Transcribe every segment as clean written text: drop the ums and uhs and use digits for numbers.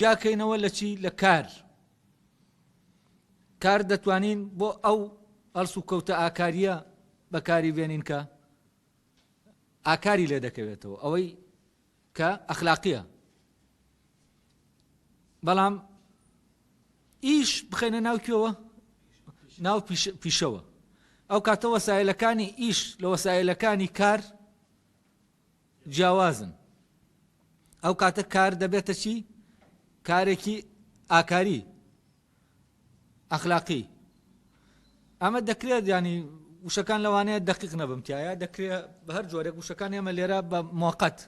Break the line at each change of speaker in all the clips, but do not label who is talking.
جیاکەینەوە لە چی؟ لە کار. کار دەتوانین بۆ ئەو هەڵسوکەوتە ئاکارییە بەکاری بێنین کە ئاکاری لێ دەکەوێتەوە، ئەوەی کە ئەخلاقییە. بەڵام ئیش بخەینە ناو کوێوە؟ ناو پیشەوە. ئەو کاتە وەسایلەکانی ئیش لە وەسایلەکانی کار جیاوازن. ئەو کاتە کار دەبێتە چی؟ کارێکی ئاکاری، ئەخلاقی. ئەمە دەکرێت ینی وشەکان لەوانەیە دەقیق نەبم تایە دەکرێت بە هەر جۆرێک وشەکان ئێمە لێرە بە مۆقەت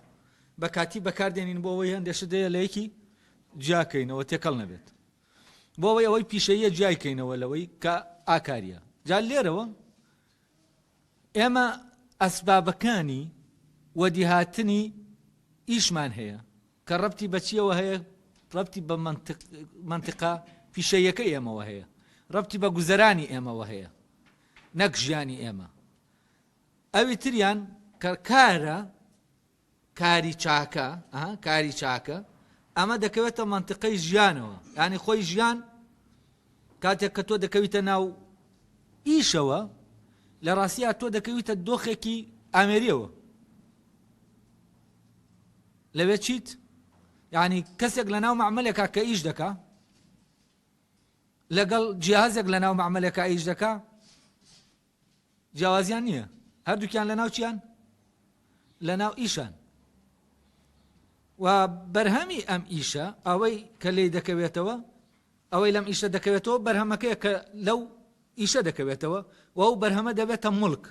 بە کاتی بەکاردێنین بۆ ئەوەی هەندێک شت هەیە لە یەکی جیاکەینەوە تێکەڵ نەبێت بۆ ئەوەی ئەوەی پیشەیە جیایکەینەوە لەوەی کە ئاکاریە جا لێرەوە ئێمە ئەسبابەکانی وەدیهاتنی ئیشمان هەیە کە ڕەبتی بە چیەوە هەیە؟ ڕەبتی بە مەنتقە پیشەییەکەی ئێمەوە هەیە، ڕەبتی بە گوزەرانی ئێمەوە هەیە نەک ژیانی ئێمە. ئەوی تریان کە کارە کاری چاکە، کاری چاکە، ئەمە دەکەوێتە مەنتقەی ژیانەوە، یانی خۆی ژیان کاتێک کە تۆ دەکەویتە ناو ئیشەوە لە ڕاستیا تۆ دەکەویتە دۆخێکی ئامێریەوە لەوێ چیت یعنی کەسێک لە ناو معملێکا کە ئیش دەکا لەگەڵ جیازێک لە ناو معملێکا ئیش دەکا جیاوازیان نییە هەردووکیان لە ناو چیان لە ناو ئیشان و بەرهەمی ئەم ئیشە ئەوەی کە لێی دەکەوێتەوە ئەوەی لەم ئیشە دەکەوێتەوە بەرهەمەکەیە کە لەو ئیشە دەکەوێتەوە و ئەو بەرهەمە دەبێتە مڵک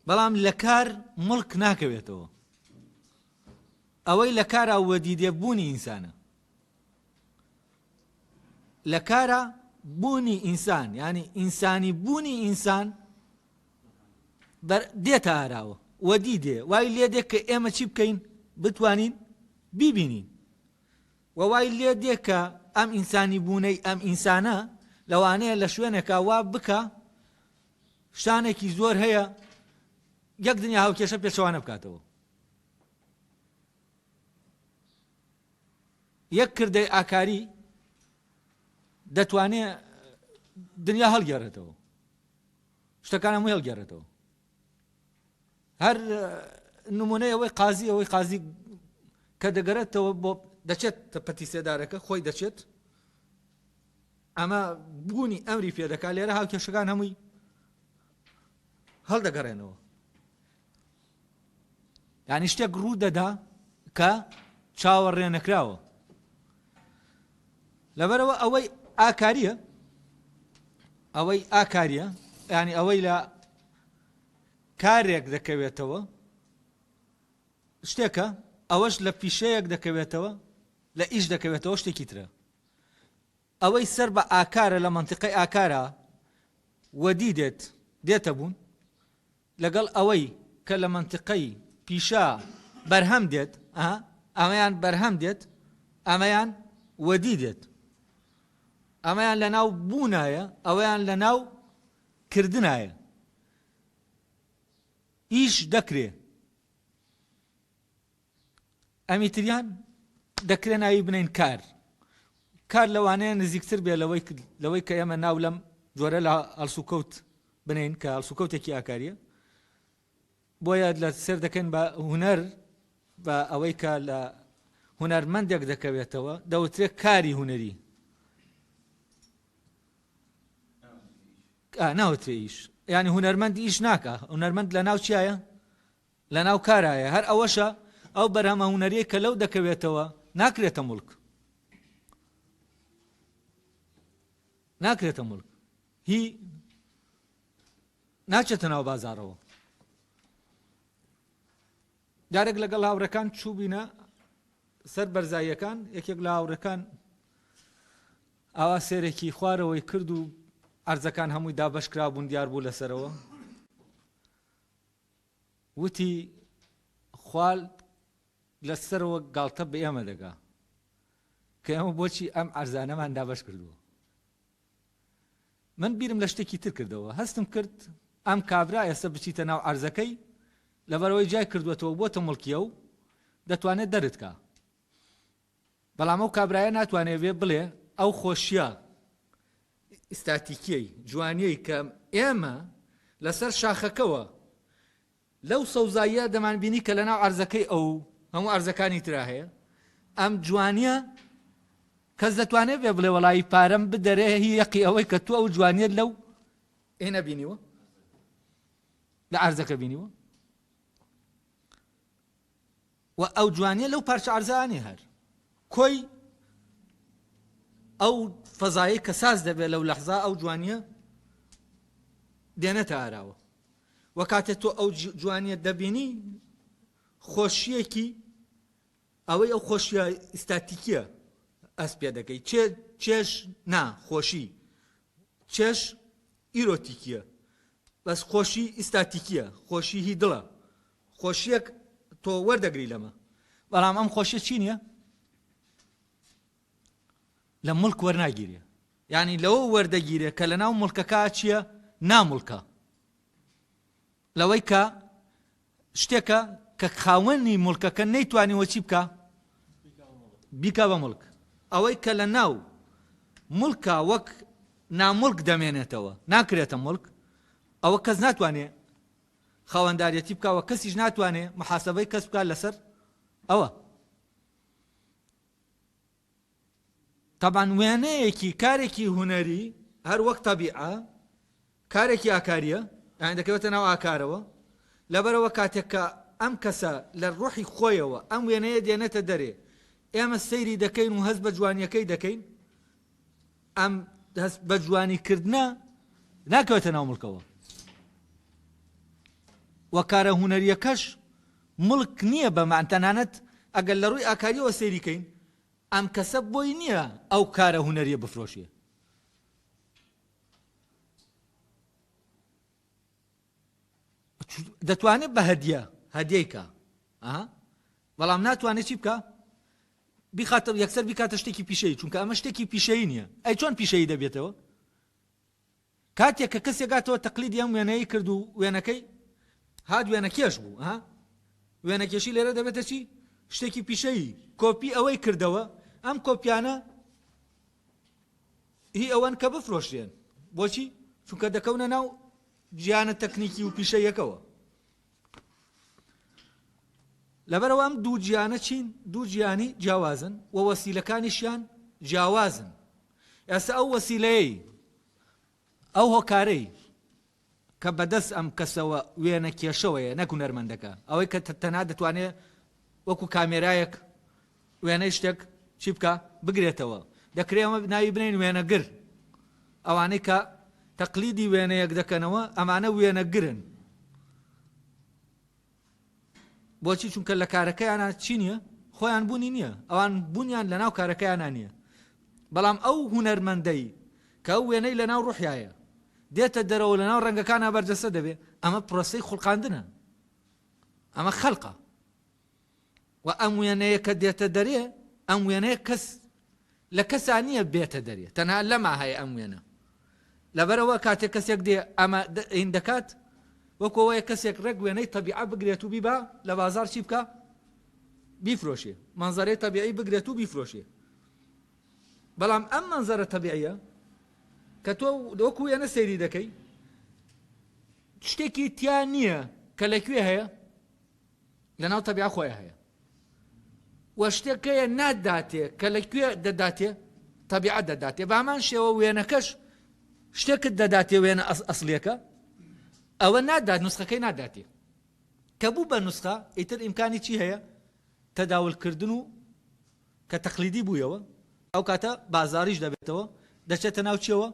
بەڵام لە کار مڵک ناکەوێتەوە ئەوەی لە کارا وەدیدێ بوونی ئینسانە لە کارا بوونی ئینسان یانی ئینسانی بوونی ئینسان دێتە ئاراوە وەدی دێ وای لێ دێ کە ئێمە چی بکەین بتوانین بیبینین و وای لێ دێ کە ئەم ئینسانی بوونەی ئەم ئینسانە لەوانەیە لە شوێنێکا وا بکە شتانێکی زۆر هەیە یەک دنیا هاوکێشە پێچەوانە بکاتەوە یەک کردەی ئاکاری دەتوانێ دنیا هەڵگێڕێتەوە شتەکان هەمووی هەڵگێڕێتەوە هەر نمونەی ئەوەی قازی ئەوەی قازی کە دەگەرێتەوە بۆ دەچێت پەتی سێدارەکە خۆی دەچێت ئەمە بوونی ئەمری پێدەکات لێرە هاوکێشەکان هەمووی هەڵدەگەڕێنەوە یانی شتێک ڕوو دەدا کە چاوەڕێ نەکراوە لەبەرەوە ئەوەی ئاکاریە ئەوەی ئاکاریە ینی ئەوەی لە کارێک دەکەوێتەوە شتێکە ئەوەش لە پیشەیەک دەکەوێتەوە لە ئیش دەکەوێتەوە شتێکی ترە ئەوەی سەر بە ئاکارە لە مەنتیقەی ئاکارا وەدی دێت دێتە بوون لەگەڵ ئەوەی کە لە مەنتیقەی پیشە بەرهەم دێت، ئا، ئەمەیان بەرهەم دێت، ئەمەیان وەدی دێت. ئەمەیان لە ناو بوونایە، ئەوەیان لە ناو کردنایە. ئیش دەکرێ. ئەمی تریان دەکرێ ناوی بنێین کار. کار لەوانەیە نزیکتر بێ لەوەی لەوەی کە ئێمە ناو لەم جۆرە لە هەڵسوکەوت بنێین کە هەڵسوکەوتێکی ئاکاریە بۆیە لە سێر دەکەین بە هونەر بە ئەوەی کە لە هونەرمەندێک دەکەوێتەوە دەوترێت کاری هونەری ناوترێ ئیش ینی هونەرمەند ئیش ناکە هونەرمەند لە ناو چیایە لەناو کارایە، هەر ئەوەشە ئەو بەرهەمە هونەریەی کە لەو دەکەوێتەوە ناکرێتە موڵک. ناکرێتە موڵک. هی ناچێتە ناو بازاڕەوە. جارێک لەگەڵ هاوڕێکان چووبینە سەر بەرزاییەکان، یەکێک لە هاوڕێکان ئاوا سێرێکی خوارەوەی کرد و ئەرزەکان هەمووی دابەش کرابوون دیار بوو لەسەرەوە. وتی، خوا لە سەرەوە گاڵتە بە ئێمە دەکا کە ئێمە بۆچی ئەم عەرزانەمان دابەش کردووە. من بیرم لە شتێکی تر کردەوە، هەستم کرد ئەم کابرا ئێستا بچیتە ناو عەرزەکەی، لەبەرئەوەی جیای کردووەتەوە بۆتە موڵکی ئەو، دەتوانێت دەرت کا. بەڵام ئەو کابرایە ناتوانێ بێ بڵێ ئەو خۆشیە ئیستاتیکیەی جوانیەی کە ئێمە لەسەر شاخەکەوە لەو سەوزاییە دەمانبینی کە لەناو عەرزەکەی ئەو هەموو عەرزەکانی ترا هەیە ئەم جوانیە کەس دەتوانێت بێ بڵێ وەڵایی پارەم بدەرێ هی یەقی ئەوەی کە تۆ ئەو جوانیە لەو ئێ نەبینیوە لە عەرزەکە بینیوە و ئەو جوانیە لەو پارچە عەرزانێ هەر کۆی ئەو فەزایەی کە ساز دەبێت لەو لەحزا ئەو جوانیە دێنێتە ئاراوە و کاتێ تۆ ئەو جوانیە دەبینی خۆشیەکی ئەوەی ئەو خۆشیە ئیستاتیکیە ئەست پێ دەکەی چێ چێژ نا خۆشی چێژ ئیرۆتیکیە بەس خۆشی ئیستاتیکیە خۆشی هی دڵە خۆشیەک تۆ وەردەگری لەمە بەڵام ئەم خۆشیە چی نییە لە مڵک وەرناگیرێ یعنی لەوە وەردەگیرێ کە لەناو مڵکەکە چییە نامڵکە لەوەی کە شتێکە کە خاوەنی مڵکەکە نەیتوانیوە چی بکا بیکا بە مڵک ئەوەی کە لە ناو مڵکە وەک نامڵک دەمێنێتەوە ناکرێتە مڵک ئەوە کەس ناتوانێ خاوەنداریەتی بکا و کەسیش ناتوانێ محاسبەی کەس بکات لەسەر ئەوە تەبعەن وێنەیەکی کارێکی هونەری هەر وەک تەبیعە کارێکی ئاکاریە یانی دەکەوێتە ناو ئاکارەوە لەبەرەوە کاتێک کە ئەم کەسە لە ڕۆحی خۆیەوە ئەم وێنەیە دێنێتە دەرێ ئێمە سەیری دەکەین و هەست بە جوانیەکەی دەکەین ئەم هەست بە جوانی کردنە ناکەوێتە ناو مڵکەوە و کارە هونەریەکەش مڵک نییە بەمان تەنانەت ئەگەر لە ڕووی ئاکاریەوە سەیری کەین ئەم کەسە بۆی نییە ئەو کارە هونەریە بفرۆشێ. دەتوانێت بە هەدیە هەدیەی کا بەڵام ناتوانێت چی بکە بیخاتە یەکسەر بیکاتە شتێکی پیشەیی چونکە ئەمە شتێکی پیشەیی نییە ئەی چۆن پیشەیی دەبێتەوە کاتێک کە کەسێک هاتەوە تەقلیدی ئەم وێنەیەی کرد و وێنەکەی هات وێنەکێش بوو ها وێنەکێشی لێرە دەبێتە چی شتێکی پیشەیی کۆپی ئەوەی کردەوە ئەم کۆپیانە هی ئەوەن کە بفرۆشرێن بۆچی چونکە دەکەونە ناو گیانە تەکنیکی و پیشەیەکەوە لەبەرەوە ئەم دوو گیانە چین دوو گیانی جیاوازن و وەسیلەکانیشیان جیاوازن ئێستا ئەو وەسیلەیەی ئەو هۆکارەی کە بەدەست ئەم کەسەوە وێنە کێشەوەیە نەک هونەرمەندەکە ئەوەی کە تەنها دەتوانێت وەکو کامێرایەک وێنەی شتێک چی بکە بگرێتەوە دەکرێت ئەمە ناوی بنین وێنەگر ئەوانەی کە تەقلیدی وێنەیەک دەکەنەوە ئەمانە وێنەگرن بۆچی چونکە لە کارەکەیانا چی نییە خۆیان بوونی نییە ئەوان بوونیان لە ناو کارەکەیانا نییە بەڵام ئەو هونەرمەندەی کە ئەو وێنەی لە ناو ڕوحیایە دێتە دەرەوە لە ناو ڕەنگەکانە بەرجەستە دەبێ ئەمە پرۆسەی خوڵقاندنە ئەمە خەلقە و ئەم وێنەیە کە دێتە دەرێ ئەم وێنەیە کەس لە کەسا نییە بێتە دەرێ تەنها لەما هەیە ئەم وێنە لەبەرئەوە کاتێک کەسێک دێ ئەمە هین دەکات وەکو ئەوەیە کەسێک ڕێک وێنەی تەبیعە بگرێت و بیبا لە بازاڕ چی بکا بیفرۆشێ مەنزەرەی تەبیعی بگرێت و بیفرۆشێ بەڵام ئەم مەنزەرە تەبیعیە کە تۆ وەکو وێنە سەیری دەکەی شتێکی تیا نییە کە لەکوێ هەیە لەناو تەبیعە خۆی هەیە و شتێک هەیە ناداتێ کە لە کوێ دەداتێ تەبیعەت دەداتێ بە هەمان شێوە وێنەکەش شتێکت دەداتێ وێنە ئەسڵیەکە ئەوە نادات نسخەکەی ناداتێ کە بوو بە نسخە ئیتر ئیمکانی چی هەیە تەداولکردن و کە تەقلیدی بوویەوە ئەو کاتە بازاریش دەبێتەوە دەچێتە ناو چیەوە؟